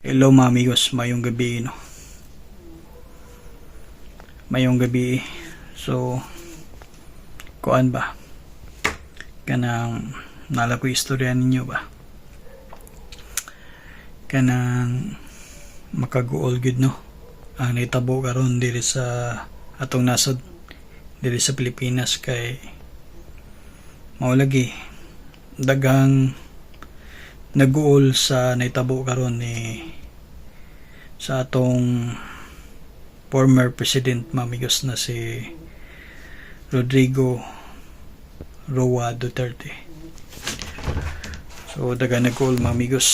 Hello, mga amigos, mayong gabi, no. Mayong gabi. So kuan ba? Kanang nala ko istorya ninyo ba? Kanang makaguol gid, no. Ang nahitabo karon diri sa atong nasod, diri sa Pilipinas, kay mao lagi daghang naguol sa nahitabo karon ni sa atong former president, mga amigos, na si Rodrigo Roa Duterte. So daghang nag-uol, mga amigos.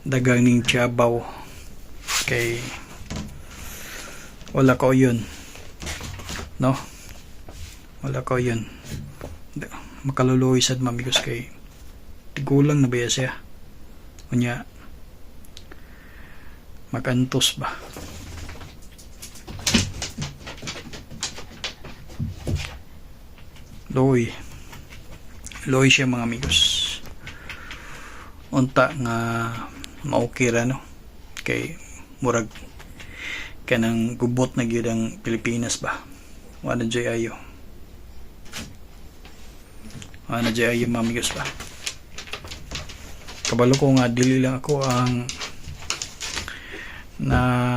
Daghang ning tiyabaw kay wala ko yun. No? Wala ko yun. Makaluluoy sad, mga amigos, kay tigulang na ba siya? Unya makantos ba? Loy. Loy siya, mga amigos. Unta nga maukira ra, no. Kay murag kanang gubot na gyud ang Pilipinas ba. Wala jay ayo. Wala jay ayo, mga amigos ba. Kabalo ko nga dili lang ako ang na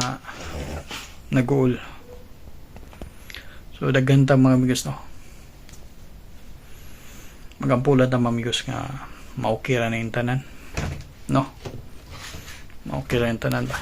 naguol. So daghan ta, mga amigos, no. Magampulat na, mga amigos, nga maukira na yung tanan. No? Maukira yung tanan ba?